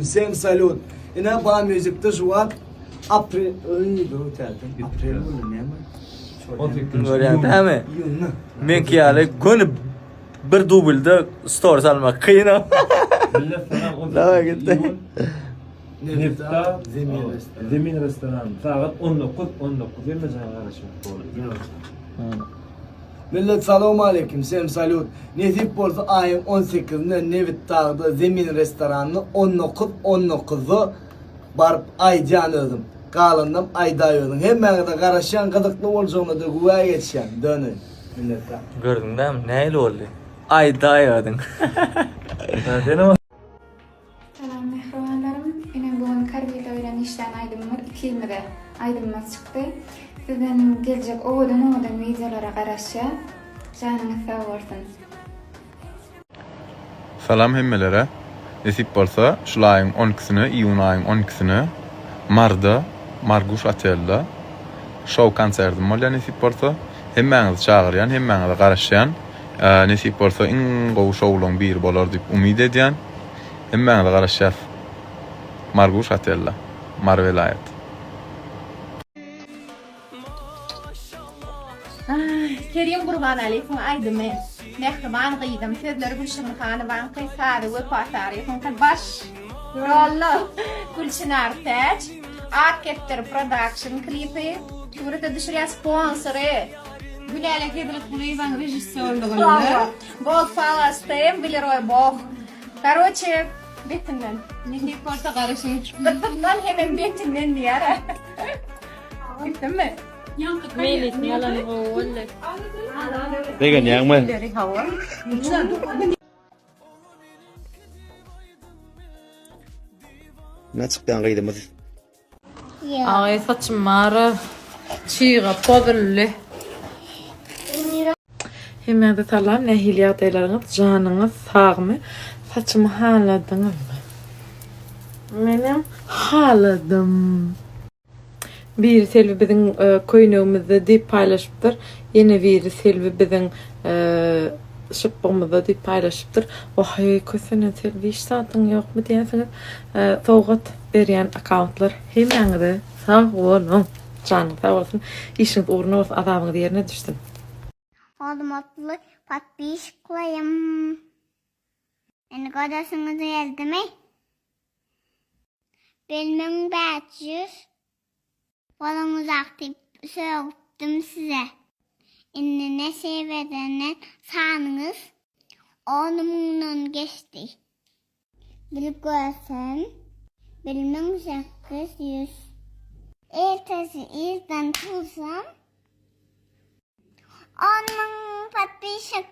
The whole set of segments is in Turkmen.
Wsem salut. Ine Ba Music'de şu wagt aprel öý bu täten aprel boldy näme? Görýän dämi? Iýunda. Meňki ýaly göni bir dublda stories almak kyn. Millet salam 18 Daway gitdi. iýun. Nebitdag Nebitdag Zemin restoran. Zemin restoran sagat 19 19 hemme jaýa garaşýar. Millet salowmaleýkim wsem salut. Nesip bolsa aýyň 18-inde Nebitdagda Zemin restoranynda 19 19-da baryp aýdýan özüm. Galanynam aýdaý özüň. Hemmäňize garaşýan gyzykly boljagyna-da güwä geçýän. Döni. Minnetdar. Gördüň dämi nähili boldy? Aýdaý özüň. Senem Salam mähribanlarym. Ine bu gün Karwida bilen işlän aýdymymyz ikimize aýdymymyz çykdy. Sizden geljek owadan owadan wideolara garaşýas. Janyňyz sag bolsun. Salam hemmelere. Nesip bolsa şul aýyň on ikisine iýun aýyň on ikisine Maryda Marguş otelde şou konsertim bolýar nesip bolsa. Hemmäňizi çagyrýan hemmäňize garaşýan. Nesip bolsa iň gowy şowlaň biri bolar diýip umyt edýän. Hemmäňize garaşýas. Marguş otelde. Mary welaýat. Kerim Gurbanalyýewiň aýdymy Mähriban gyzym sözleri Gülşirin Hanowaňky sazy Wepa Saryýewiňki baş rolda Gülçynar Täç Ak kepderi production klipi surata düşürýär sponsory Gülälek Hezretgulyýewanyň režissýorlygynda. Gold Palace TM Willeroý Boh. Karoçe betinden. Nesip bolsa garaşyň. Gytykdan hemem betinden diýer. Gitdimmi? Melisiň ýalany gowy boldy. Begenýäňmi? Hawa. Nä çykýan gyzymyz? Aý saçym bary çyga pozuldy. Hemmäňize salam nähili ýagdaýlaryňyz janyňyz sagmy saçymy haladyňyzmy menem haladym. Biri Selbi biziň köýnegimizde diýip paýlaşypdyr ýene biri Selbi biziň şypbygymyzda diýip paýlaşypdyr waheý kösenen Selbi hiç zadyň ýokmy diýensiňiz sowgat berýän akkauntlar hemmäňize sag boluň janyňyz sag bolsun işiňiz ugruna bolsun azabyňyz ýerine düşsün. Hormatly podpisçiklerim. Meni göresiňiz geldimi? 1500 Boluň uzak diýip sögüpdim size. Indi nesip edenden sanyňyz on müňden geçdi. Bilip görsem, 1800. Ertesi irden tursam, 10 müň podpisçik.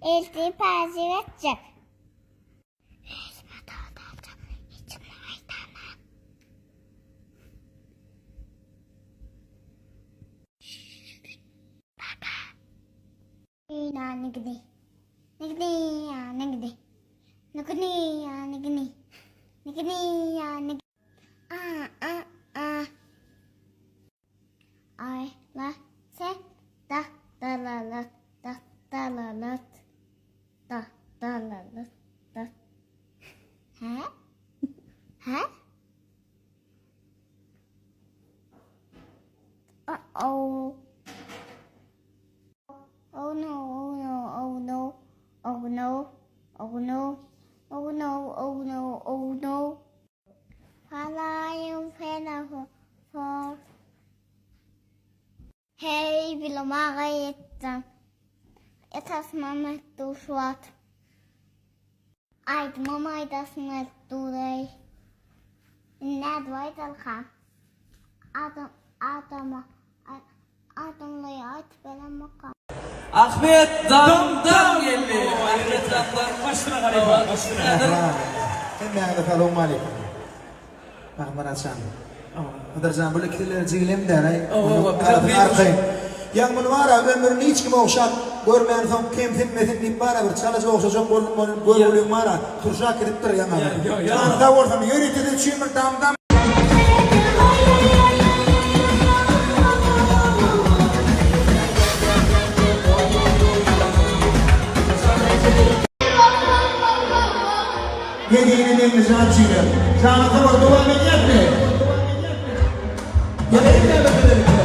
Ertir pazyk etjek. Özüme tort aljak, hiç kime aýdaman. Paka. Nigdi, nigdi. Nigdi, nigdi. Nigdi, nigdi. Nigdi, nigdi. A, a, a. I, la, se, da, da, la, la, da, da, la, la, da, da, la, la, da. Hä? Hä? Uh-oh. Oh no, oh no, oh no, oh no, oh no, oh no, oh no, oh no. Falaýyň felaho. Heý, bilim aga ýetdim. Ýatasymam gelip dur şu wagt. Aýdymam aýdasym gelip dur-eý. Indi nädip aýdalkam? Adam, adama, adamlaýa aýdyp beremokam. Ahmet dam dam geldi. Ahmet dam dam. Başyna halypa, başyna. Hemmäňize salowmaleýkim. Bagmyrat jan. Hydyr jan bul ikisiler jigilem däl-aý. Munuň arkaýyn. Ýaňy muny bar-a ömrüni hiç kime ogşap görmänsoň kemsinmesin diýip bar-a bir çalaja ogşajak boldum ony görgüliň bar-a turşap gidipdir ýaňagy. Jany sag bolsun. Ýörite siz üçin bir dam-dam. Zeýne Meňlijan üçinem. Janyň sag bol, dowam edýäsmi? Ýa hemmämiz bilelikde.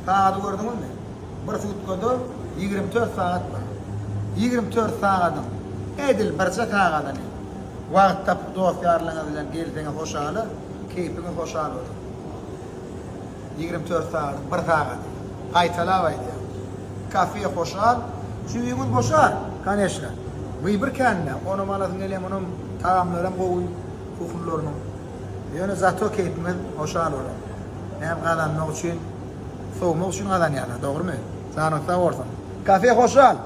Sagady gördüňizmi? Bir sutkada 24 sagat bar. 24 sagadyň edil birje sagadyny wagt tapyp dost-ýarlaryňyz bilen gelseňiz hoşala, keýpiňiz hoşal bolar. 24 sagadyň bir sagady. Gaýtalap aýdýan. Kafe hoşal, jübiňiz boşar, koneşna. Wybor kän-dä, onam alasyň gelýär, munam tagamlaram gowy kuhnlarynyň. Ýöne zato keýpiňiz hoşal bolar. Näme gazanmak üçin, sowmak üçin gazanýarlar, dogrymy? Janyňyz sag bolsun. Kafe hoşal!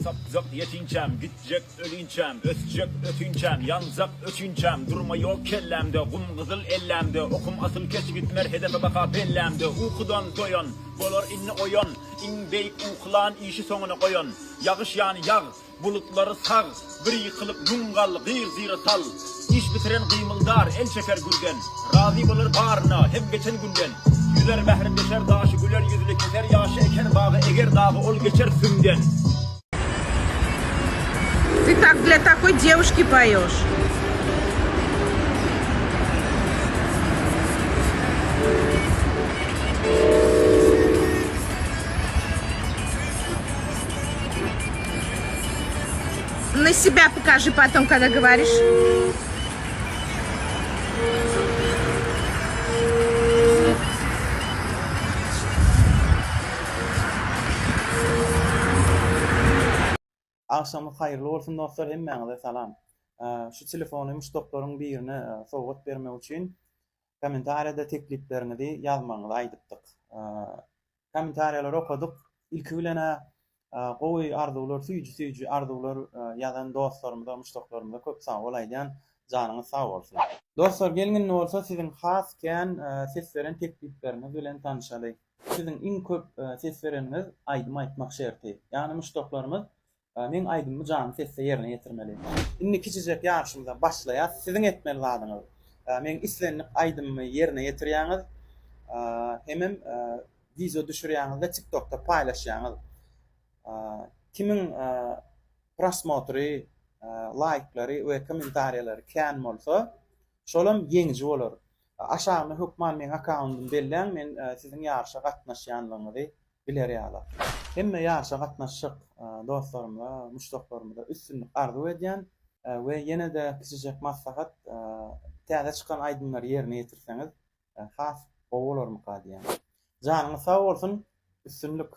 Sapjak ýetinçäm, gitjek ölinçäm, ösjek ötünçäm, ýanjak öçünçäm, durma ýok kellämde, gum gyzyl ellämde, okum asyl keç gitmer hedefe baka pellämde, ukudan doýan, bolar indi oýan, iň beýik uklan işi soňuna goýan, ýagyş ýany ýag, bulutlary sag, bir ýykylyp müň gal, gyr zyra sal, iş bitiren gymyldar, el çeker gürden, razy bolar baryna, hem geçen günden, ýüzer mährim deşer daşy, güler ýüzli keser ýaşy, eker bagy, eger dagy, ol geçer süňden. Ты так для такой девушки поешь. На себя покажи потом, когда говоришь. Agşamyňyz haýyrly bolsun dostlar hemmäňize salam. Şu telefony muşdaklaryň birine sowgat bermek üçin kommentariýada teklipleriňizi ýazmagyňyzy aýdypdyk. Kommentariýalary okadyk. Ilki bilen-ä gowy arzuwlar, süýji-süýji arzuwlar ýazan dostlarymyza, muşdaklarymyza köp sagbol aýdýan. Janyňyz sag bolsun. Dostlar geliň indi bolsa siziň has kän ses beren teklipleriňiz bilen tanyşaly. Siziň iň köp ses bereniňiz aýdym aýtmak şerti. Ýagny muşdaklarymyz meň aýdymymy janly sesde ýerine ýetirmeli. Indi kiçijek ýaryşymyza başlaýas. Siziň etmeli zadyňyz meň islendik aýdymymy ýerine ýetirýäňiz hemem wideo düşürýäňiz we TikTokda paýlaşýaňyz. Kimiň prosmotry, laýklary we kommentariýalary kän bolsa, şolam ýeňiji bolar. Aşagynda hökman meň akkaundymy belläň, men siziň ýaryşa gatnaşýanlygyňyzy biler ýaly. Hemme ýaryşa gatnaşjak dostlarymyza, muşdaklarymyza üstünlik arzuw edýän we ýene-de kiçijek maslahat, täze çykan aýdymlary ýerine ýetirseňiz has gowy bolarmyka diýýän. Janyňyz sag bolsun, üstünlik!